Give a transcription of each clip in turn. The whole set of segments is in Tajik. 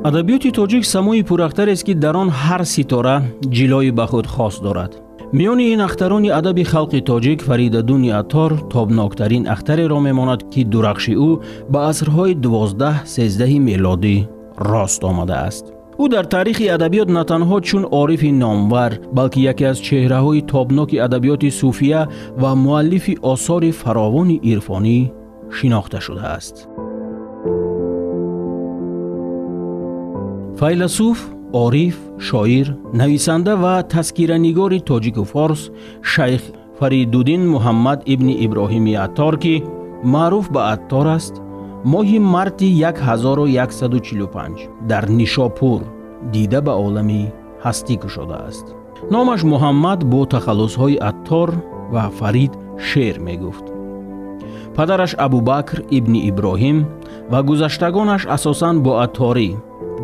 Адабиёти тоҷик самои пурахтарест, ки дар он ҳар ситора ҷилои ба худ хос дорад. Миёни ин ахтарони адаби халқи тоҷик Фаридуддини Аттор тобноктарин ахтареро мемонад, ки дурахши ӯ ба асрҳои 12-13 мелодӣ рост омадааст. Ӯ дар таърихи адабиёт на танҳо чун орифи номвар, балки яке аз чеҳраҳои тобноки адабиёти суфия ва муаллифи осори фаровони ирфонӣ шинохта шудааст. Файласуф, ориф, шоир, нависанда ва тазкиранигори тоҷику форс шайх Фаридуддин Муҳаммад ибни Иброҳими Аттор, ки маъруф ба Аттор аст, моҳи марти 1145 дар Нишопур дида ба олами ҳастӣ кушодааст. Номаш Муҳаммад бо тахаллусҳои Аттор ва Фарид шеър мегуфт. Падараш Абубакр ибни Иброҳим ва гузаштагонаш асосан бо атторӣ,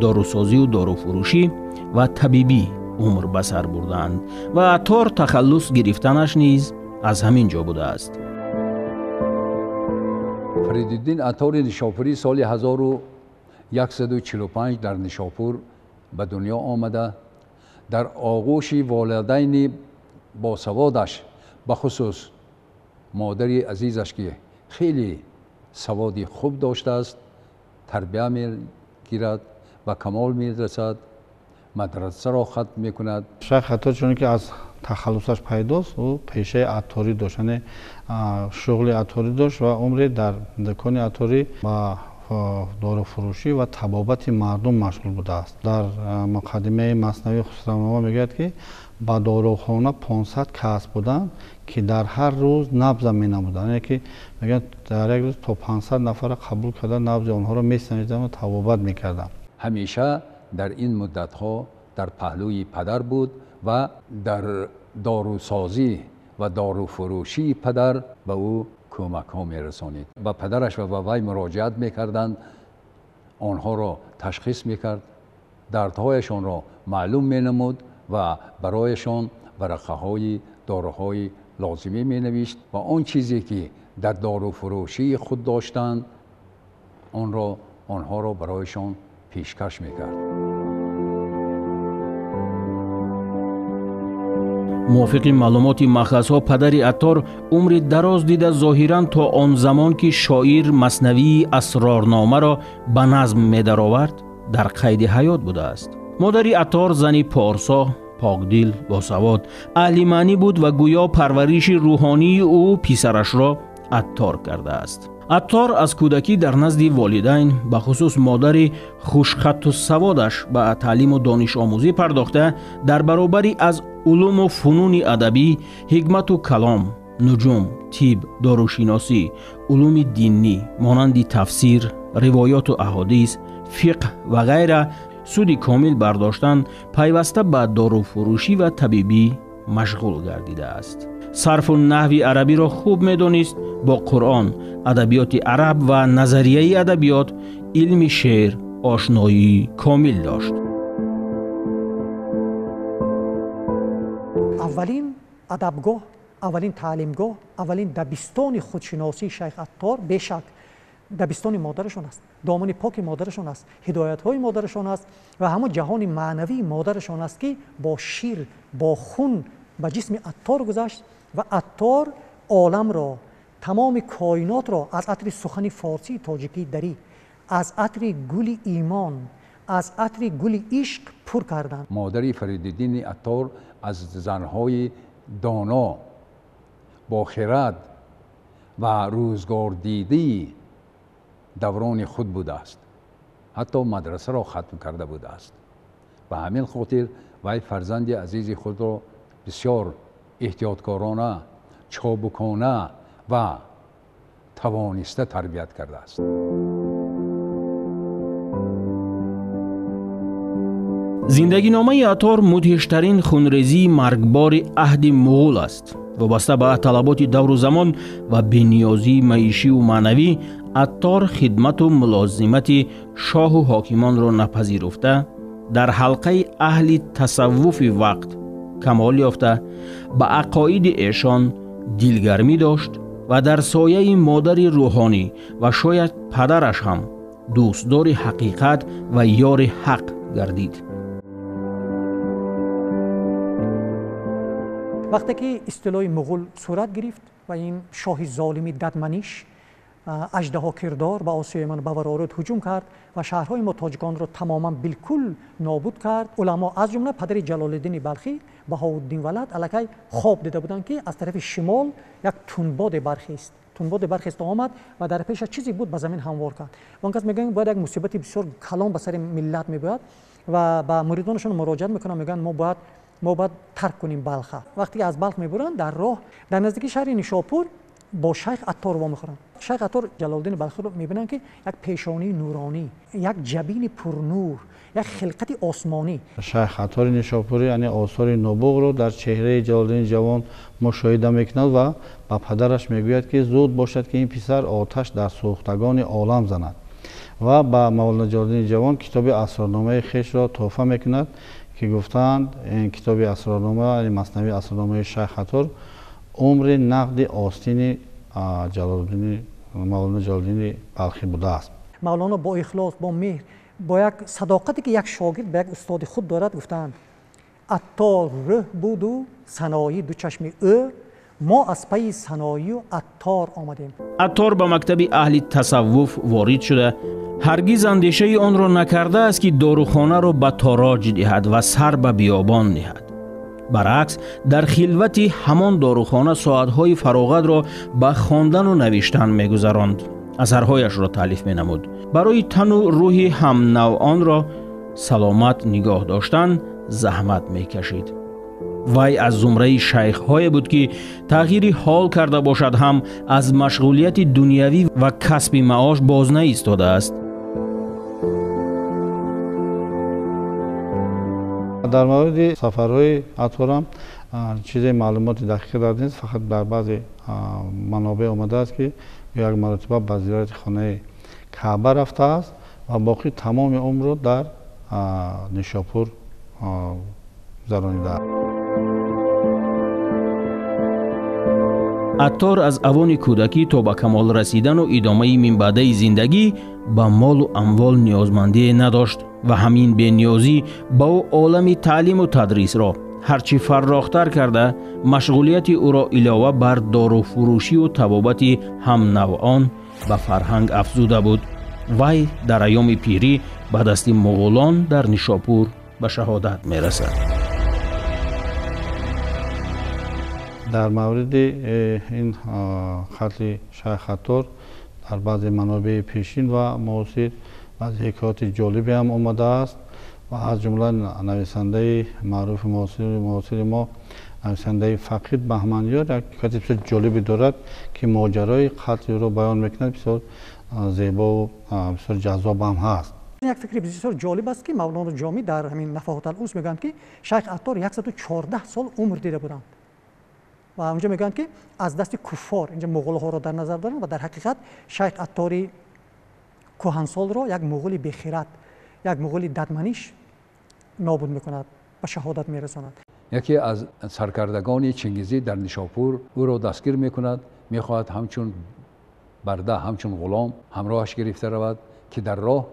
дорусозию доруфурӯшӣ ва табибӣ умр ба сар бурдаанд ва Аттор тахаллус гирифтанаш низ аз ҳамин ҷо будааст. Фаридуддин Аттори Нишопурӣ соли 1145 дар Нишопур ба дунё омада, дар оғӯши волидайни босаводаш, бахусус модари азизаш, ки хеле саводи хуб доштааст, тарбия мегирад, ба камол мерасад, мадрасаро хатм мекунад. Шайх Аттор, чунки аз тахаллусаш пайдост, ӯ пешаи атторӣ дошт, яъне шуғли атторӣ дошт ва умре дар дукони атторӣ ба доруфурӯшӣ ва табобати мардум машғул будааст. Дар муқаддимаи Маснавии Хусравнома мегӯяд, ки ба дорухона 500 кас буданд, ки дар ҳар рӯз набза менамуданд, яъне ки мегӯянд дар як рӯз то 500 нафарро қабул карда, набзи онҳоро месанҷиданд ва табобат мекарданд. Ҳамеша дар ин муддатҳо дар паҳлӯи падар буд ва дар дорусозӣ ва доруфурӯшии падар ба ӯ кӯмакҳо мерасонид. Ба падараш ва ба вай муроҷиат мекарданд, онҳоро ташхис мекард, дардҳояшонро маълум менамуд ва барояшон варақаҳои доруҳои лозимӣ менавишт ва он чизе ки дар доруфурӯшии худ доштанд, онҳоро барояшон пешкаш мекард. Мувофиқи маълумоти махазҳо, падари Аттор умри дароз дида, зоҳиран то он замон ки шоир Маснавии Асрорномаро ба назм медаровард, дар қайди ҳаёт будааст. Модари Аттор зани порсо, покдил, босавод, аҳли маънӣ буд ва гӯё парвариши рӯҳонии ӯ писарашро Аттор кардааст. Аттор аз кӯдакӣ дар назди волидайн, бахусус модари хушхатту саводаш, ба таълиму донишомӯзӣ пардохта, дар баробари аз улуму фунуни адабӣ, ҳикмату калом, нуҷум, тиб, дорушиносӣ, улуми диннӣ монанди тафсир, ривоёту аҳодис, фиқҳ ва ғайра суди комил бардоштан, пайваста ба доруфурӯшӣ ва табибӣ машғул гардидааст. Сарфу наҳви арабиро хуб медонист, бо Қуръон, адабиёти араб ва назарияи адабиёт, илми шеър ошноии комил дошт. Аввалин адабгоҳ, аввалин таълимгоҳ, аввалин дабистони худшиносии шайх Аттор бешак дабистони модарашон аст, домани поки модарашон аст, ҳидоятҳои модарашон аст ва ҳамон ҷаҳони маънавии модарашон аст, ки бо шир, бо хун ба ҷисми Аттор гузашт ва Аттор оламро, тамоми коинотро аз атри сухани форсии тоҷикии дарӣ, аз атри гули имон, аз атри гули ишқ пур карданд. Модари Фаридуддини Аттор аз занҳои доно, бохирад ва рӯзгордидии даврони худ будааст. Ҳатто мадрасаро хатм карда будааст. Ба ҳамин хотир вай фарзанди азизи худро бисёр эҳтиёткорона, чобукона ва тавониста тарбият кардааст. Зиндагиномаи Аттор мудҳиштарин хунрезии маргбори аҳди муғул аст. Вобаста ба талаботи давру замон ва бениёзии маишиву маънавӣ, Аттор хидмату мулозимати шоҳу ҳокимонро напазируфта, дар ҳалқаи аҳли тасаввуфи вақт камол ёфта, ба ақоиди эшон Дилгармӣ дошт ва дар сояи модари рӯҳонӣ ва шояд падараш ҳам дӯстдори ҳақиқат ва ёри ҳақ гардид. Вақте ки истилои муғул сурат гирифт ва ин шоҳи золими дадманиш аждаҳокирдор ба Осиёи ман ба варорӯд ҳуҷум кард ва шаҳрҳои мо тоҷиконро тамоман билкул нобуд кард, уламо аз ҷумла падари Ҷалолиддини Балхӣ Баҳоуддин Валад аллакай хоб дида буданд, ки аз тарафи шимол як тунбоде бархест. Тунбоде бархест омад ва дар пеша чизе буд ба замин ҳамвор кард. Он кас мегӯянд бояд як мусибати бисёр калон ба сари миллат мебояд ва ба муридонашон муроҷиат мекунанд, мегӯянд мо бояд тарк кунем Балха. Вақте ки аз Балх мебуранд, дар роҳ дар наздики шаҳри Нишопур бо Шайх Аттор вомехӯранд. Шайх Аттор Ҷалолиддини Балхиро мебинанд, ки як пешонии нуронӣ, як ҷабини пурнур, як хилқати осмонӣ. Шайх Аттори Нишопурӣ яъне осори нубуғро дар чеҳраи Ҷалолиддини ҷавон мушоҳида мекунад ва ба падараш мегӯяд, ки зуд бошад, ки ин писар оташ дар сӯхтагони олам занад, ва ба Мавлоно Ҷалолиддини ҷавон китоби асрорномаи хешро тӯҳфа мекунад, ки гуфтаанд ин китоби асрорнома, яъне маснавии асрорномаи Шайх Аттор, умри нақди остини Ҷалолиддини Мавлоно Ҷалолиддини Балхӣ будааст. Мавлоно бо ихлос, бо меҳр, бо як садоқате ки як шогирд ба як устоди худ дорад, гуфтаанд: Аттор рӯҳ буду саноӣ ду чашми ӯ, мо аз пайи саноию Аттор омадем. Аттор ба мактаби аҳли тасаввуф ворид шуда, ҳаргиз андешаи онро накардааст, ки дорухонаро ба тороҷ диҳад ва сар ба биёбон диҳад. Баръакс, дар хилвати ҳамон дорухона соатҳои фароғатро ба хондану навиштан мегузаронд, асарҳояшро таълиф менамуд. Барои тану рӯҳи ҳамнавъонро саломат нигоҳ доштан заҳмат мекашид. Вай аз зумраи шайхҳое буд, ки тағйири ҳол карда бошад ҳам аз машғулияти дунявӣ ва касби маош боз наистодааст. Дар мавриди сафарҳои Аттор ҳам чизе маълумоти дақиқе дар нест, фақат дар баъзе манобеъ омадааст, ки як маротиба ба зиёрати хонаи Каъба рафтааст ва боқӣ тамоми умрро дар Нишопур гузаронидааст. Аттор аз авони кӯдакӣ то ба камол расидану идомаи минбаъдаи зиндагӣ ба молу амвол ниёзмандие надошт ва ҳамин бениёзӣ ба ӯ олами таълиму тадрисро ҳарчи фаррохтар карда, машғулияти ӯро илова бар доруфурӯшию табобати ҳамнавъон ба фарҳанг афзуда буд. Вай дар айёми пирӣ ба дасти муғулон дар Нишопур ба шаҳодат мерасад. Дар мавриди ин қатли Шайх Аттор дар баъзе манобеи пешин ва муосир баъзе ҳикояти ҷолибе ҳам омадааст ва аз ҷумла нависандаи маъруфи муосири мо, нависандаи Фақид Баҳманёр, як ҳикояти бисёр ҷолибе дорад, ки моҷарои қатли ӯро баён мекунад, бисёр зебову бисёр ҷаззоб ҳам ҳаст. Як фикри бисёр ҷолиб аст, ки Мавлоно Ҷомӣ дар ҳамин Нафаҳот ал-Унс мегӯянд, ки Шайх Аттор 114 сол умр дида буданд ва онҷо мегӯянд, ки аз дасти куффор, инҷо муғулҳоро дар назар доранд, ва дар ҳақиқат Шайх Аттори кӯҳансолро як муғули бехират, як муғули дадманиш нобуд мекунад, ба шаҳодат мерасонад. Яке аз саркардагони Чингизӣ дар Нишопур ӯро дастгир мекунад, мехоҳад ҳамчун барда, ҳамчун ғулом ҳамроҳаш гирифта равад, ки дар роҳ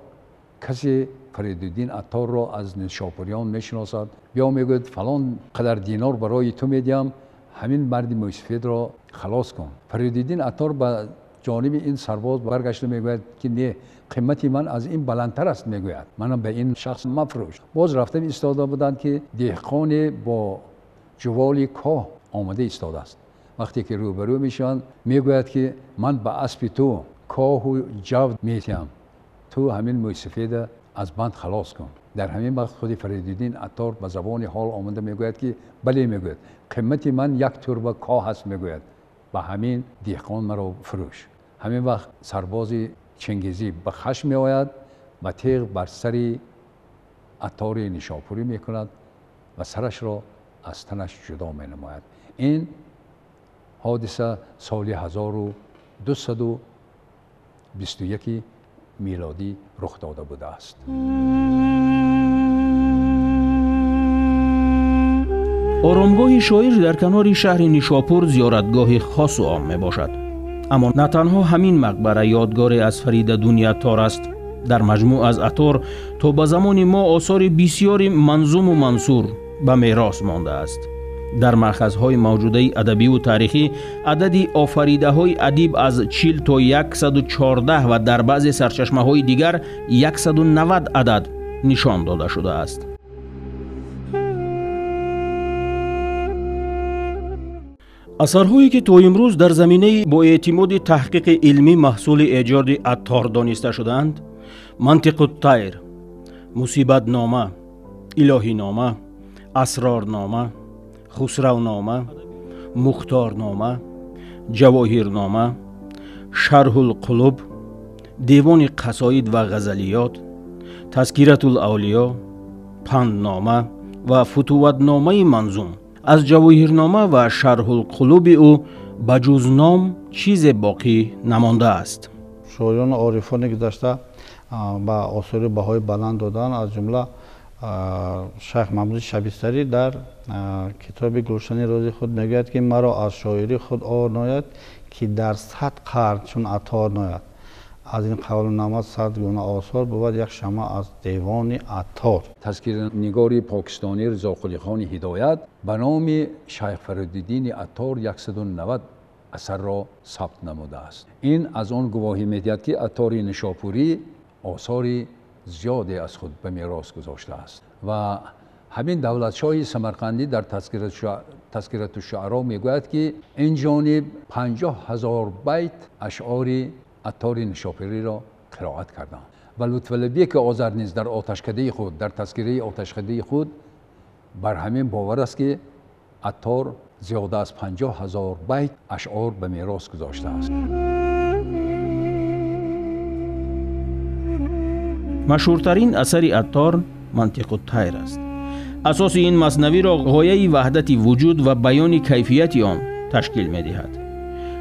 касе Фаридуддин Атторро аз нишопуриён мешиносад. Биё, мегӯяд, фалон қадар динор барои ту медиҳам, ҳамин марди мӯйсафедро халос кун. Фаридуддин Аттор ба ҷониби ин сарбоз баргашта мегӯяд, ки не, қимати ман аз ин баландтар аст, мегӯяд, манам ба ин шахс мафрӯш. Боз рафта истода буданд, ки деҳқоне бо ҷуволи коҳ омада истодааст. Вақте ки рӯбарӯ мешаванд, мегӯяд, ки ман ба аспи ту коҳу ҷав метиҳам, ту ҳамин мӯйсафеда аз банд халос кун. Дар ҳамин вақт худи Фаридуддин Аттор ба забони ҳол омада мегӯяд, ки бале, мегӯяд, қимати ман як турба коҳ аст, мегӯяд, ба ҳамин деҳқон маро фурӯш. Ҳамин вақт сарбози Чингизӣ ба хашм меояд ва теғ бар сари Аттори Нишопурӣ мекунад ва сарашро аз танаш ҷудо менамояд. Ин ҳодиса соли 1221 милодӣ рух дода будааст. Оромгоҳи шоир дар канори шаҳри Нишопур зиёратгоҳи хосу ом мебошад. Аммо на танҳо ҳамин мақбара ёдгоре аз Фаридадуни Аттор аст. Дар маҷмӯъ аз Аттор то ба замони мо осори бисёри манзуму мансур ба мерос мондааст. Дар маъхазҳои мавҷудаи адабиву таърихӣ адади офаридаҳои адиб аз 40 то 114 ва дар баъзе сарчашмаҳои дигар 190 адад нишон дода шудааст. Асарҳое ки то имрӯз дар заминаи бо эътимоди таҳқиқи илмӣ маҳсули эҷоди Аттор дониста шудаанд, Мантиқуттайр, Мусибатнома, Илоҳинома, Асрорнома, Хусравнома, Мухторнома, Ҷавоҳирнома, Шарҳулқулуб, Девони қасоид ва ғазалиёт, Тазкиратул-авлиё, Панднома ва Футуватномаи манзум. Аз Ҷавоҳирнома ва Шарҳулқулуби ӯ ба ҷуз ном чизе боқӣ намондааст. Шоирону орифони гузашта ба осори баҳои баланд доданд, аз ҷумла Шайх Маҳмуди Шабистарӣ дар китоби Гулшани рози худ мегӯяд, ки маро аз шоирӣ худ ор нояд, ки дар 100 қарн чун Аттор нояд. Аз ин қавлу намад 100 гуна осор бувад як шама аз девони Аттор. Тазкиранигори покистонӣ Ризоқулихони Ҳидоят ба номи Шайх Фаридуддини Аттор 190 асарро сабт намудааст. Ин аз он гувоҳӣ медиҳад, ки Аттори Нишопурӣ осори зиёде аз худ ба мерос гузоштааст. Ва ҳамин давлатшоҳи Самарқандӣ дар Тазкиратушшуаро мегӯяд, ки ин ҷониб 50 000 байт ашъори Аттори Нишопуриро қироат карданд. Ва Лутфалибеки Озар низ дар оташкадаи худ, дар тазкираи оташкадаи худ бар ҳамин бовар аст, ки Аттор зиёда аз 50 000 байт ашъор ба мерос гузоштааст. Машҳуртарин асари Аттор Мантиқуттайр аст. Асоси ин маснавиро ғояи ваҳдати вуҷуд ва баёни кайфияти он ташкил медиҳад.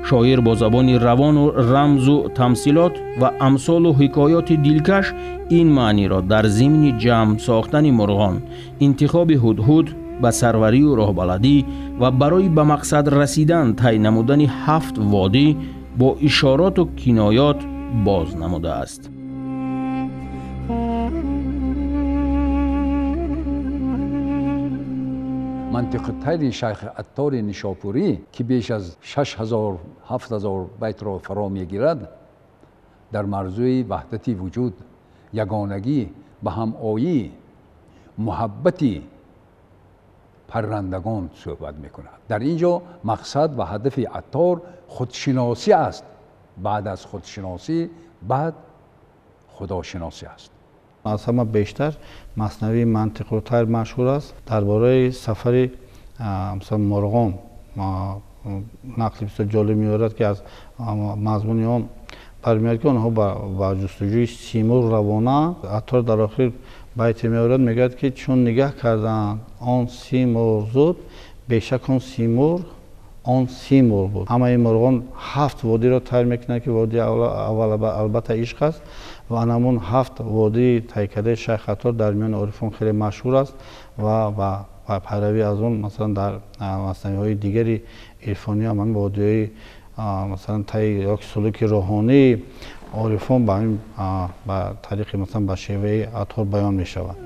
Шоир бо забони равону рамзу тамсилот ва амсолу ҳикоёти дилкаш ин маъниро дар зимни ҷамъ сохтани мурғон, интихоби ҳудҳуд ба сарварию роҳбаладӣ ва барои ба мақсад расидан тай намудани 7 водӣ бо ишороту киноёт боз намудааст. Мантиқуттайри Шайх Аттори Нишопурӣ, ки беш аз 6000 7000 байтро фаро мегирад, дар мавзӯи ваҳдати вуҷуд, ягонагӣ, ба ҳамоӣ, муҳаббати паррандагон суҳбат мекунад. Дар ин ҷо мақсад ва ҳадафи Аттор худшиносӣ аст. Баъд аз худшиносӣ баъд худошиносӣ аст. Аз ҳама бештар маснавии Мантиқуттайр машҳур аст. Дар бораи сафари масалан мурғон нақли бисёр ҷолиб меорад, ки аз мазмуни он бармеояд, ки онҳо ба ҷустуҷӯи Симурғ равона. Аттор дар охир байте меорад, мегӯяд, ки чун нигаҳ карданд он Симурғ зуд, бешак он Симурғ он Симурғ буд. Ҳамаи мурғон 7 водиро тай мекунанд, ки водии аввал албатта ишқ аст ва анамун 7 водии тай кардаи Шайх Аттор дар миёни орифон хеле машҳур аст ва ба пайравӣ аз он масалан дар маснавиҳои дигари ирфонӣ ҳам ҳамин водиҳои масалан тай ё сулуки рӯҳонии орифон ба ҳамин ба тариқи масалан ба шеваи Аттор баён мешавад.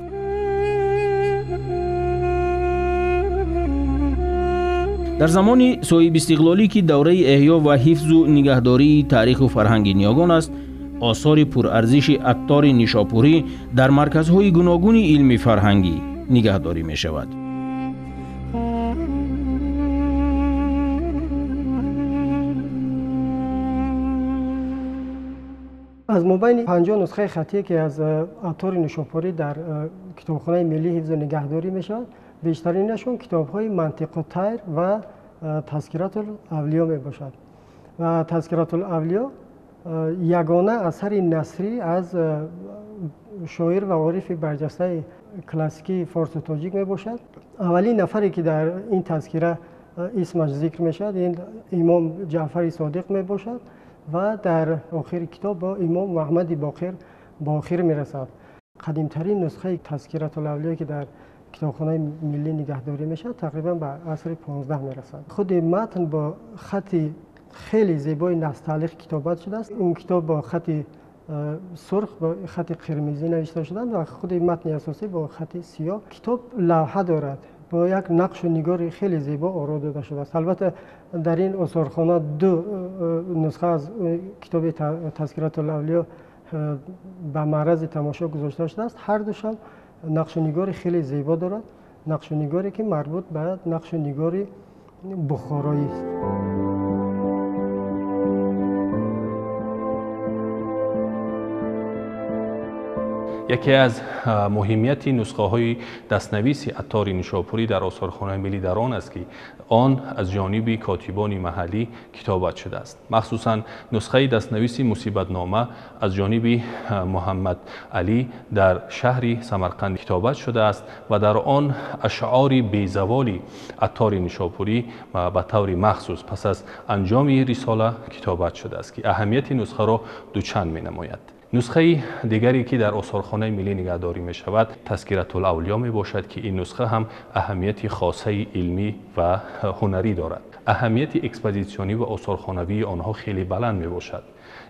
Дар замони соҳибистиқлолӣ, ки давраи эҳё ва ҳифзу нигаҳдории таъриху фарҳанги ниёгон аст, осори пурарзиши Аттори Нишопурӣ дар марказҳои гуногуни илми фарҳангӣ нигаҳдорӣ мешавад. Аз мобайни 50 нусхаи хаттие, ки аз Аттори Нишопурӣ дар китобхонаи миллӣ ҳифзу нигаҳдорӣ мешавад, бештаринашон китобҳои Мантиқуттайр ва Тазкиратул-авлиё мебошад. Ва Тазкиратул-авлиё ягона асари насрӣ аз шоир ва орифи барҷастаи классикии форсу тоҷик мебошад. Аввалин нафаре, ки дар ин тазкира исмаш зикр мешавад, ин имом Ҷаъфари Содиқ мебошад ва дар охири китоб бо имом Муҳаммади Боқир ба охир мерасад. Қадимтарин нусхаи Тазкиратул-авлиё, ки дар китобхонаи миллӣ нигаҳдорӣ мешавад, тақрибан ба асри 15 мерасад. Худи матн бо хати хеле зебои насталиқ китобат шудааст. Он китоб бо хати сурх, бо хати қирмизӣ навишта шуданд ва худи матни асосӣ бо хати сиёҳ. Китоб лавҳа дорад, бо як нақшу нигори хеле зебо оро дода шудааст. Албатта дар ин осорхона ду нусха аз китоби Тазкиратул-авлиё ба маърази тамошо гузошта шудааст. Ҳар душам нақшу нигори хеле зебо дорад, нақшу нигоре ки марбут ба нақшу нигори бухороист. Яке аз муҳимияти нусхаҳои дастнависи Аттори Нишопурӣ дар осорхонаи миллӣ дар он аст, ки он аз ҷониби котибони маҳаллӣ китобат шудааст. Махсусан нусхаи дастнависи мусибатнома аз ҷониби Муҳаммад Алӣ дар шаҳри Самарқанд китобат шудааст ва дар он ашъори безаволи Аттори Нишопурӣ ба таври махсус пас аз анҷоми рисола китобат шудааст, ки аҳамияти нусхаро дучанд менамояд. Нусхаи дигаре ки дар осорхонаи миллӣ нигаҳдорӣ мешавад, Тазкиратул-авлиё мебошад, ки ин нусха ҳам аҳамияти хосаи илмӣ ва ҳунарӣ дорад. Аҳамияти экспозитсионӣ ва осорхонавии онҳо хеле баланд мебошад.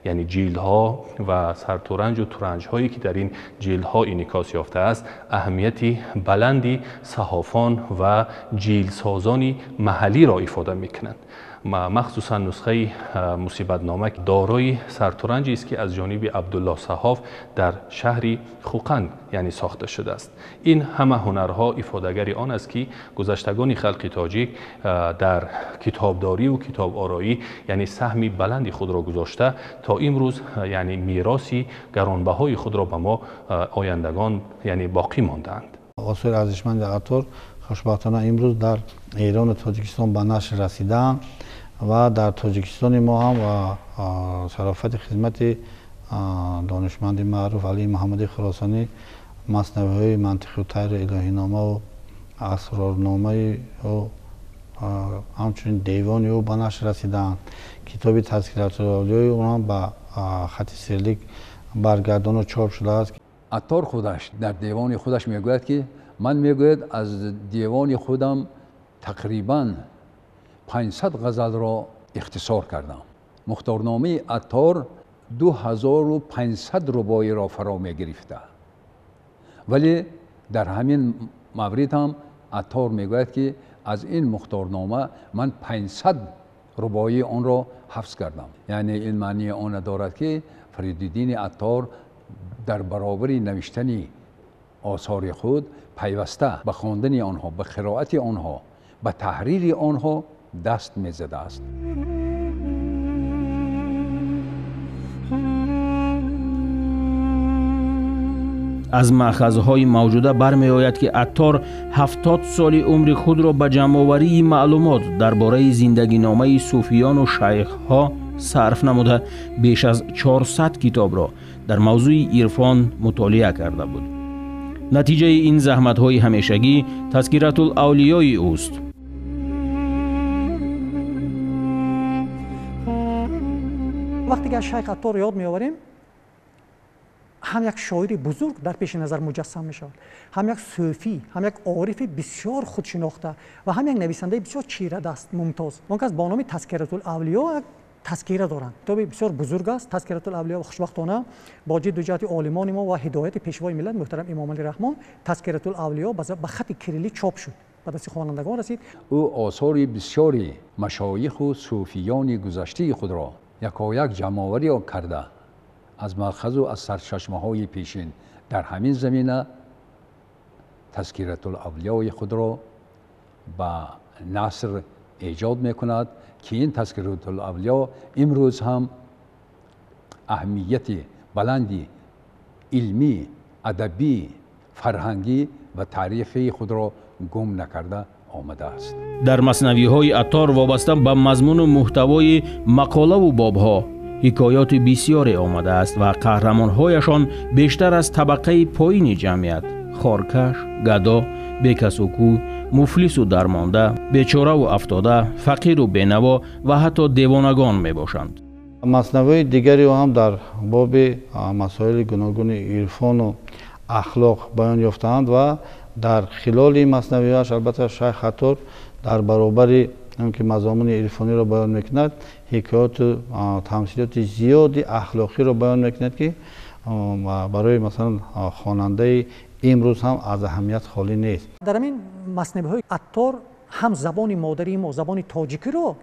Яъне ҷилдҳо ва сартуранҷу туранҷҳое ки дар ин ҷилдҳо инъикос ёфтааст, аҳамияти баланди саҳофон ва ҷилдсозони маҳаллиро ифода мекунанд. Махсусан нусхаи мусибатнома дорои сартуранҷест, ки аз ҷониби Абдуллоҳ Саҳоф дар шаҳри Хӯқанд яъне сохта шудааст. Ин ҳама ҳунарҳо ифодагари он аст, ки гузаштагони халқи тоҷик дар китобдориву китобороӣ яъне саҳми баланди худро гузошта то имрӯз яъне мероси гаронбаҳои худро ба мо ояндагон яъне боқӣ мондаанд. Осори арзишманди Аттор хушбахтона имрӯз дар Эрону Тоҷикистон ба нашр расидаанд ва дар Тоҷикистони мо ҳам шарофати хизмати донишманди маъруф Алии Муҳаммади Хуросонӣ маснавиҳои мантиқу тайру илоҳиномаву асрорномаи ҳамчунин девони ӯ ба нашр расидаанд. Китоби Тазкиратул-авлиёи ӯ ҳам ба хати сирлик баргардону чоп шудааст. Аттор худаш дар девони худаш мегӯяд, ки ман мегӯяд аз девони худам тақрибан 500 ғазалро ихтисор кардам. Мухторномаи Аттор 2500 рубоиро фаро мегирифта. Вале дар ҳамин маврид ҳам Аттор мегӯяд, ки аз ин мухторнома ман 500 рубоии онро ҳафз кардам. Яъне ин маънии онро дорад, ки Фаридуддини Аттор дар баробари навиштани осори худ пайваста ба хондани онҳо, ба қироати онҳо, ба таҳрири онҳо даст мезадааст. Аз маъхазҳои мавҷуда бармеояд, ки Аттор 70 соли умри худро ба ҷамъоварии маълумот дар бораи зиндагиномаи сӯфиёну шайхҳо сарф намуда беш аз 400 китобро дар мавзӯи ирфон мутолиа карда буд. Натиҷаи ин заҳматҳои ҳамешагӣ Тазкиратул-авлиёи ӯст. Вақте ки аз шайх Аттор ёд меоварем, ҳам як шоири бузург дар пеши назар муҷассам мешавад, ҳам як сӯфӣ, ҳам як орифи бисёр худшинохта ва ҳам як нависандаи бисёр чирадаст, мумтоз. Он кас бо номи Тазкиратул-авлиё як тазкира доранд. Китоби бисёр бузург аст Тазкиратул-авлиё. Хушбахтона бо ҷидду ҷаҳди олимони мо ва ҳидояти пешвои миллат муҳтарам Имомалӣ Раҳмон Тазкиратул-авлиё ба хати кириллӣ чоп шуд, ба дасти хонандагон расид. Ӯ осори бисёри машоиху сӯфиёни гузаштаи худро якояк ҷамъоварӣ карда аз маъхазу аз сарчашмаҳои пешин дар ҳамин замина Тазкиратул-авлиёи худро ба наср эҷод мекунад, ки ин Тазкиратул-авлиё имрӯз ҳам аҳамияти баланди илмӣ, адабӣ, фарҳангӣ ва таърихии худро гум накарда омадааст. Дар маснавиҳои Аттор вобаста ба мазмуну муҳтавои мақолаву бобҳо ҳикоёти бисёре омадааст ва қаҳрамонҳояшон бештар аз табақаи поини ҷамъият хоркаш, гадо, бекасукӯ, муфлису дармонда, бечораву афтода, фақиру бенаво ва ҳатто девонагон мебошанд. Маснавиҳои дигари ӯ ҳам дар боби масоили гуногуни ирфону ахлоқ баён ёфтаанд ва Дар хилоли маснавиҳояш албатта Шайх Аттор дар баробари он ки мазомуни ирфониро баён мекунад, ҳикояту тамсилоти зиёди ахлоқиро баён мекунад, ки барои масалан хонандаи имрӯз ҳам аз аҳамият холӣ нест. Дар ҳамин маснавиҳои Аттор ҳам забони модарии мо, забони тоҷикиро,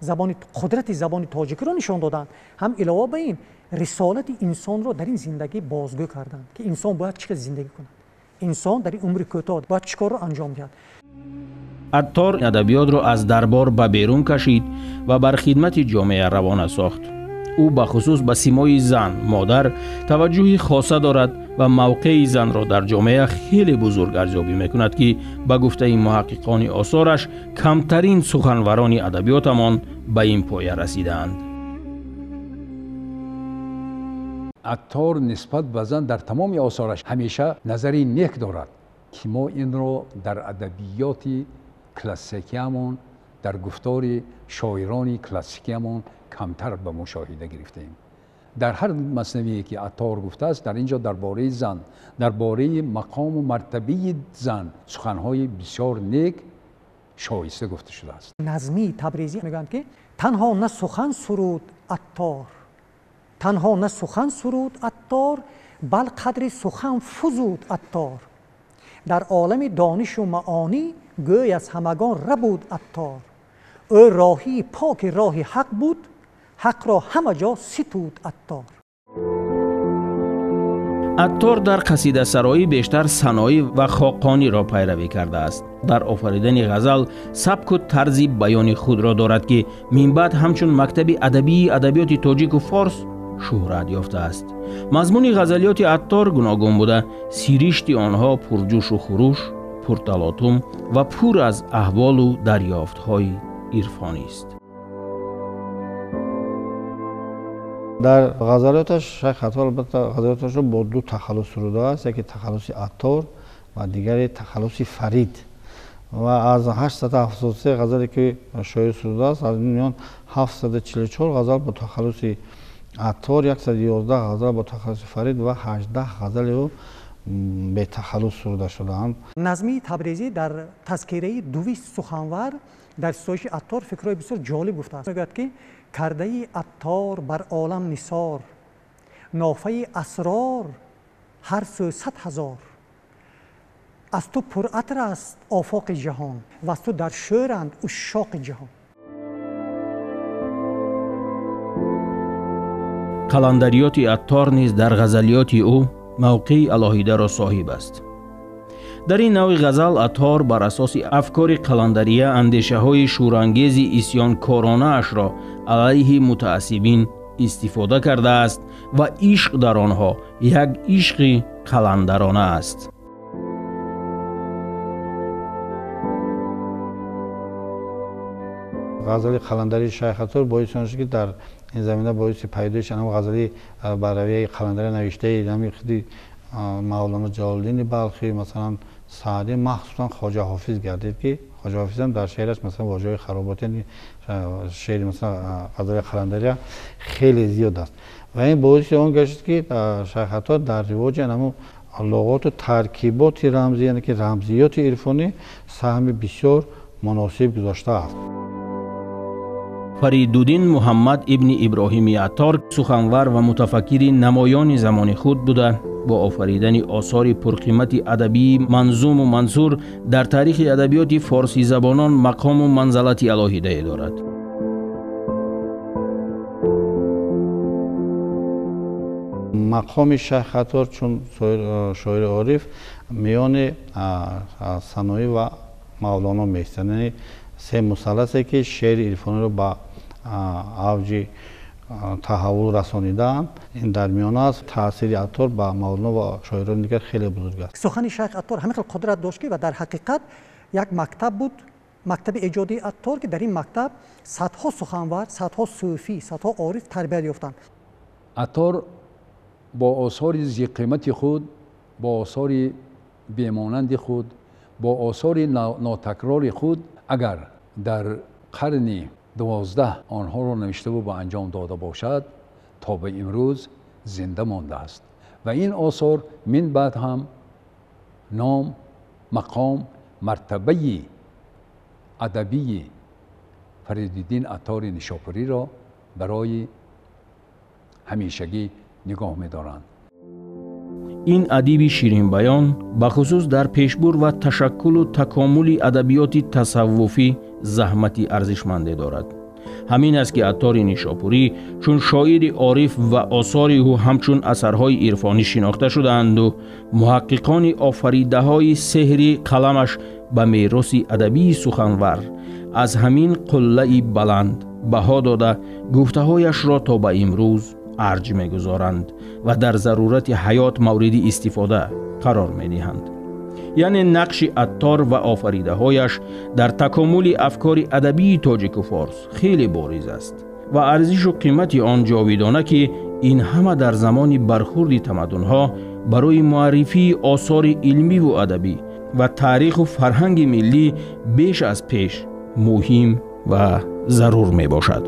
забони қудрати забони тоҷикиро нишон доданд, ҳам илова ба ин рисолати инсонро дар ин зиндагӣ бозгӯ карданд, ки инсон бояд чӣ хел зиндагӣ кунад, инсон дар ин умри кӯтоҳ бояд чӣ корро анҷом диҳад. Аттор адабиётро аз дарбор ба берун кашид ва бар хидмати ҷомеа равона сохт. Ӯ бахусус ба симои зан, модар таваҷҷӯҳи хоса дорад ва мавқеи занро дар ҷомеа хеле бузург арзёбӣ мекунад, ки ба гуфтаи муҳаққиқони осораш камтарин суханварони адабиётамон ба ин поя расидаанд. Аттор нисбат ба зан дар тамоми осораш ҳамеша назари нек дорад, ки мо инро дар адабиёти классикиамон, дар гуфтори шоирони классикиамон камтар ба мушоҳида гирифтаем. Дар ҳар маснавие ки Аттор гуфтааст, дар ин ҷо дар бораи зан, дар бораи мақому мартабаи зан суханҳои бисёр нек шоиста гуфта шудааст. Назмии Табрезӣ мегӯянд, ки танҳо на сухан суруд Аттор, танҳо на сухан суруд Аттор, бал қадри сухан фузуд Аттор. Дар олами донишу маонӣ гӯй аз ҳамагон рабуд Аттор. Ӯ роҳии поки роҳи ҳақ буд, ҳақро ҳама ҷо ситуд Аттор. Аттор дар қасидасароӣ бештар саноӣ ва хоқониро пайравӣ кардааст. Дар офаридани ғазал сабку тарзи баёни худро дорад, ки минбаъд ҳамчун мактаби адабии адабиёти тоҷику форс шӯҳрат ёфтааст. Мазмуни ғазалиёти Аттор гуногун буда, сиришти онҳо пурҷӯшу хуруш, пурталотум ва пур аз аҳволу дарёфтҳои ирфонист. Дар ғазалиёташ Шайх Аттор албатта ғазалиёташро бо ду тахаллус сурудааст, яке тахаллуси Аттор ва дигаре тахаллуси Фарид. Ва аз 873 ғазале ки шоир сурудааст, аз ин миён 744 ғазал бо тахаллуси Аттор, 111 ғазал бо тахаллуси Фарид ва 18 ғазали ӯ бетахаллус суруда шудаанд. Назмии Табрезӣ дар тазкираи 200 суханвар дар ситоиши Аттор фикрҳои бисёр ҷолиб гуфтааст. Мегӯяд, ки кардаи Аттор бар олам нисор, нофаи асрор ҳар сӯ 100 ҳазор. Аз ту пуратр аст офоқи ҷаҳон ва аз ту дар шӯранд ушшоқи ҷаҳон. Қаландариёти Аттор низ дар ғазалиёти ӯ мавқеи алоҳидаро соҳиб аст. Дар ин навъи ғазал Аттор бар асоси афкори қаландария андешаҳои шӯрангези исьёнкоронаашро алайҳи мутаассибин истифода кардааст ва ишқ дар онҳо як ишқи қаландарона аст. Ғазали қаландарии Шайх Аттор боиси он шуд, ки дар ин замина боиси пайдоиши анам ғазали ба равияи қаландария навиштаи ҳамин худи Мавлоно Ҷалолиддини Балхӣ, масалан Саъдӣ, махсусан Хоҷа Ҳофиз гардид, ки Хоҷа Ҳофизам дар шеъраш масалан вожаҳои хароботи, яъне шеъри масалан ғазали қаландария хеле зиёд аст. Ва ин боиси он гашт, ки Шайх Аттор дар ривоҷи анаму луғоту таркиботи рамзӣ, яъне ки рамзиёти ирфонӣ саҳми бисёр муносиб гузоштааст. Фаридуддин Муҳаммад ибни Иброҳими Аттор суханвар ва мутафаккири намоёни замони худ буда, бо офаридани осори пурқимати адабии манзуму мансур дар таърихи адабиёти форсизабонон мақому манзалати алоҳидае дорад. Мақоми Шайх Аттор чун шоири ориф миёни Саноӣ ва Мавлоно меистад, яъне се мусалласе ки шеъри ирфониро ба авҷи таҳаввул расонидаанд. Ин дар миёна аст. Таъсири Аттор ба Мавлоно ва шоирони дигар хеле бузург аст. Сухани Шайх Аттор ҳамин хел қудрат дошт, ки ва дар ҳақиқат як мактаб буд, мактаби эҷодии Аттор, ки дар ин мактаб садҳо суханвар, садҳо сӯфӣ, садҳо ориф тарбият ёфтанд. Аттор бо осори зиқимати худ, бо осори бемонанди худ, бо осори нотакрори худ, агар дар қарни 12 онҳоро навиштаву ба анҷом дода бошад, то ба имрӯз зинда мондааст ва ин осор мин баъд ҳам ном Мақом, мартабаи адабии Фаридуддин Аттори Нишопуриро барои ҳамешагӣ нигоҳ медоранд. Ин адиби ширинбаён бахусус дар пешбур ва ташаккулу такомули адабиёти тасаввуфӣ заҳмати арзишманде дорад. Ҳамин аст, ки Аттори Нишопурӣ чун шоири ориф ва осори ӯ ҳамчун асарҳои ирфонӣ шинохта шудаанду муҳаққиқони офаридаҳои сеҳри қаламаш ба мероси адабии суханвар аз ҳамин қуллаи баланд баҳо дода, гуфтаҳояшро то ба имрӯз арҷ мегузоранд ва дар зарурати ҳаёт мавриди истифода қарор медиҳанд. Яъне нақши Аттор ва офаридаҳояш дар такомули афкори адабии тоҷику форс хеле бориз аст ва арзишу қимати он ҷовидона, ки ин ҳама дар замони бархурди тамаддунҳо барои муаррифии осори илмиву адабӣ ва таъриху фарҳанги миллӣ беш аз пеш муҳим ва зарур мебошад.